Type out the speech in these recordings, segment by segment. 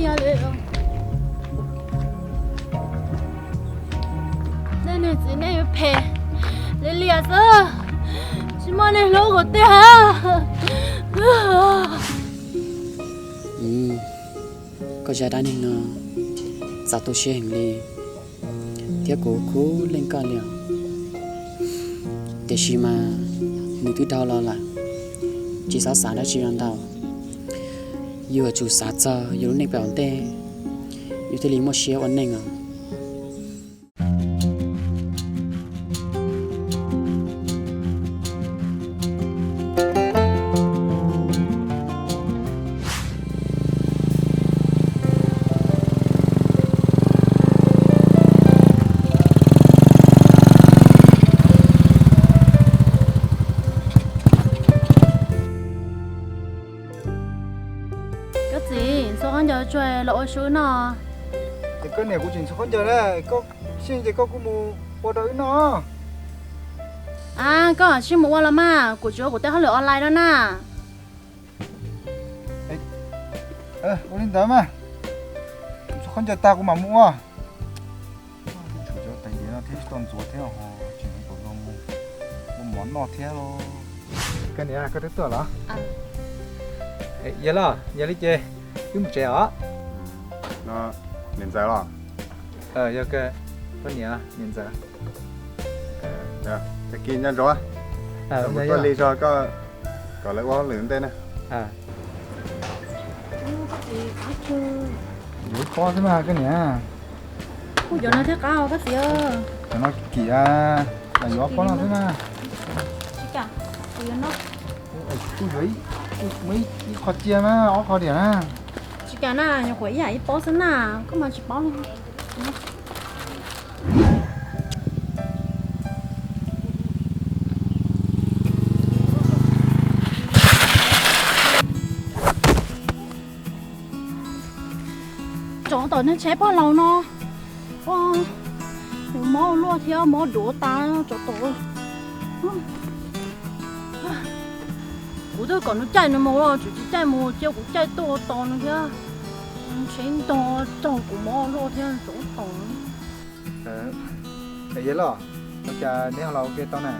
Yog li, nej niag txiv neej yuav phem li lias xwb, tsis muaj neeg hlub kuv tiag. Koj zaj dab neeg no txaus tu siab heev li, thiab kuv khub leej koj li os. Tiam sis mas nws twb dhau los lawm, tsis txhob xav dab tsi los ntau. Yus yuav tsum xav txog yus lub neej pem ua ntej, yus thiaj li muaj siab ua neej os. Koj txiv, ntxhua khaub ncaws tsuag los ua su wb noj. Ces koj niam, kuv tseem ntxhua khaub ncaws na, koj xyeej ces koj kuj mus ua rau wb noj. A, koj tsis mus ua los mas, kuv tsis ua kuv tej hauj lwm online no na. Ua li ntawd mas, ntxhua khaub ncaws tag kuv mam mus ua. Tshuav cov tais diav no thiab tsis tau ntxuav thiab, tseem kom luag mus ua mov noj thiab los. Koj niam, koj twb tuaj los? Yog los, yog li ces wb mus tsev os. No, niam ntxawm los? Yog, koj niam, niam ntxawm. Tag kis nco ntsoov, mus tuaj li tso koj, kom lawv ua hauj lwm ntej na. Yuav ib pob xwb mas koj niam. Kuj cov no thiab qab koj txiv. Cov no kim, lam yuav ob pob no xwb mas. Kuj yuav ib, muaj ib qho cia mas ob qho diam na. Tsis kam na, nyuam qhuav ib yam ib pob xwb na, koj mas tsis paub li. Tsov tom niag tsheb pog laus no, yuav mob ua luaj thiab mob duav tas tsov tom. Kuv twb kom nws caij nws mus, tsum tsis caij mus cia kuv caij tuaj ua tos nws thiab. Tsheb ntog raug kuv mob ua luaj thiab tsov tom. Yog los, ua cas neb ho los ua ke tau na?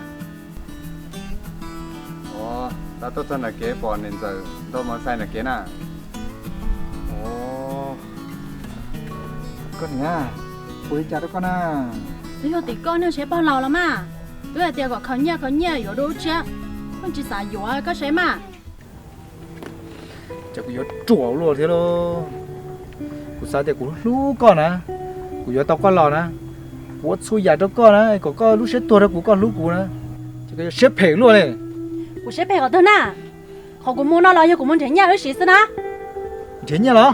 Ua, tab tuaj txog nram kev pom niam ntxawm ntaug mos xais nram kev na. Koj niam, ua li cas rau koj na? Twb yog tim koj niag tsheb pog laus los mas. Twb hais tias kom khaws nyiaj khaws nyiaj yuav dua lub tshiab, koj tsis xav yuav koj saib mas. Ces kuv yuav ruam luaj thiab lauj. Kuv xav tias kuv hlub koj na, kuv yuav tau koj los na, kuv ua txhua yam rau koj na, kom koj lub siab tuag rau kuv, koj hlub kuv na, ces koj yuav siab phem luaj li. Kuv siab phem qhov twg na? Qhov kuv mus no los yog kuv mus nrhiav nyiaj wb siv xwb na. Nrhiav nyiaj los?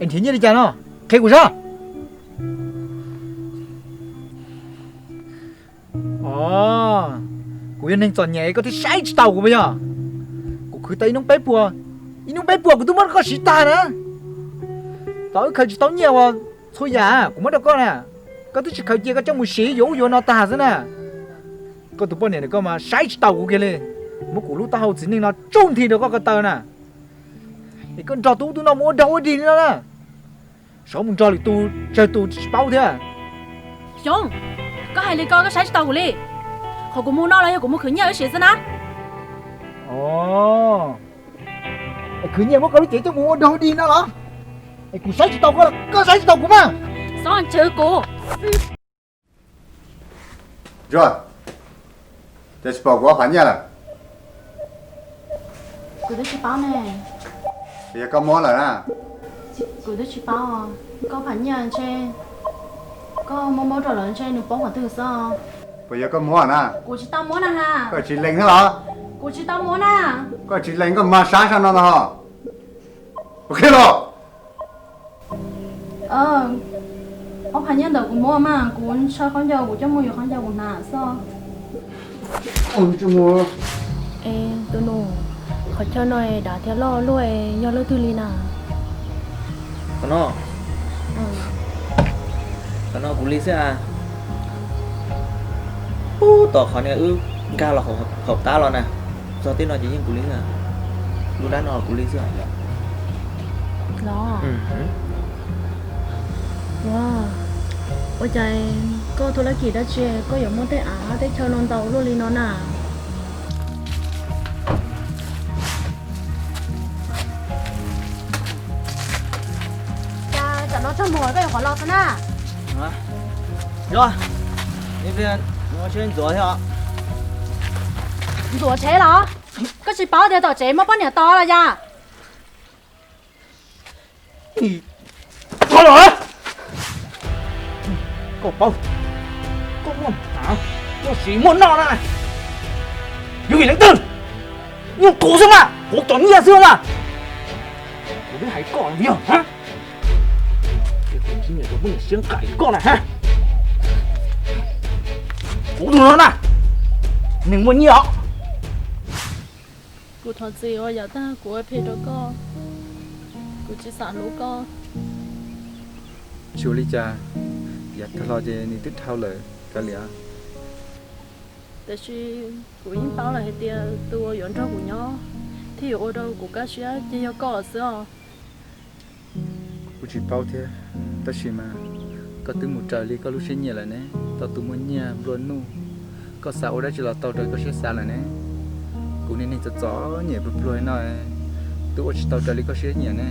Es nrhiav nyiaj li cas no? Qhia kuv saib. Os, kuv yog neeg txom nyem koj thiaj saib tsis taus kuv puas yog? Kuv khwv tau ib hnub peb puas, ib hnub peb puas kuv twb muab rau koj siv tag na. Thaum wb khaws tsis tau nyiaj uas txhua yam kuv muab rau koj na, koj twb tsis khaws cia, koj coj mus siv yuav ub yuav no tag xwb na. Koj tus poj niam ntawm koj mas saib tsis taus kuv kiag li, muab kuv lub taub hau txiv neej no tsuj nthi rau koj ko taw na. Es koj nrog tus ub tus no mus ua dog ua dig li no na. Saib mus nrog lwm tus tsawg tus tsis paub thiab. Xyoob, koj hais li ko koj saib tsis taus kuv li. Qhov kuv mus no los yog kuv mus khwv nyiaj wb siv xwb na. Os, es khwv nyiaj muab koj lub cev coj mus ua dog ua dig no los? Es kuv saib tsis taus koj los koj saib tsis taus kuv mas. Xyoob, tswv kuv. Ntsuag, cas tsis pom kuv ob phav nyiaj lawm? Kuv twb tsis paub ne. Puas yog koj muab lawm na? Kuv twb tsis paub. Koj phav nyiaj ntshe koj muab muab rau lawv ntshe nws paub qhov twg xwb. Puas yog koj muab na? Kuv tsis tau muab na ha. Koj tsis lees thiab los? Kuv tsis tau muab na. Koj tsis lees koj mas saib sab no ntag ho. Puas qhia los? Ob phav nyiaj ntawd kuv muab mas kuv ntshaw khaub ncaws kuv coj mus yuav khaub ncaws kuv hnav xwb. Tus nus, qhov chaw no dav thiab loj luaj, yog leej twg li na? Qhov no, qhov no kuv li xwb a. Pub tom qhov niag wb nkag los hauv tab los na, txog tej no ces yeej kuv li xwb. Lub dab no kuv li xwb. Los, ua, ua cas koj thu lab kim dab tsi koj yuav muaj tej av tej chaw no ntau luaj li no na? Cas tam no txog muag koj yuav qhov los xwb na? Yog, ntxuav tsheb thiab os. Ntxuav tsheb los? Koj tsis paub tias tom tsev muaj poj niam tos los yas? Koj los, koj paub, koj muaj hnav, koj siv muaj noj na, yog vim leej twg? Nyuaj kuv xwb mas, kuv cov nyiaj xwb mas. Kuv twb hais koj yog, kuv tsis nyiam tus poj niam siab nqaim koj na. Kuv tus no na, neeg muaj nyiaj os. Kuv thov txim uas yav tag kuv ua phem rau koj, kuv tsis xav hlub koj. Tsis ua li cas, yav tag los ces nws twb dhau lawm, kav liam. Tiam sis kuv yeej paub lawm hais tias tus uas yuav nrog kuv nyob thiab yuav ua rau kuv kaj siab ces yog koj xwb os. Kuv tsis paub thiab, tab sis mas koj twb mus raws li koj lub siab nyiam lawm ne, tau tus muaj nyiaj nplua nuj. Koj xav ua dab tsi los tau raws koj siab xav lawm ne. Kuv niag neeg txom txom nyem pluag pluag no, twb ua tsis tau raws li koj siab nyiam ne.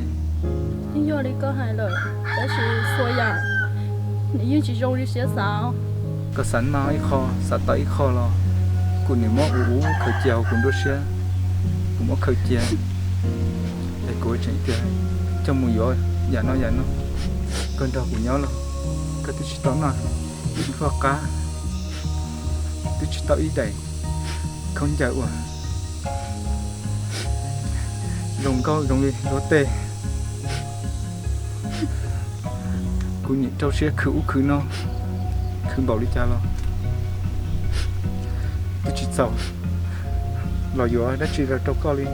Yeej yog li koj hais lawm, tab sis txhua yam nws yeej tsis zoo li siab xav. Koj xav noj ib qho, xav tau ib qho los kuv niam muab ub ub khaws cia hauv kuv nruab siab, kuv muab khaws cia. Es kuv tseem tias coj mus yuav yam no yam no, koj nrog kuv nyob los koj twb tsis tau noj ib pluag qab, twb tsis tau ib daim khaub ncaws uas zoo nkauj zoo li luag tej. Kuv niam rau siab khwv ub khwv no, khwv npaum li cas los twb tsis txaus los yuav dab tsi los rau koj li.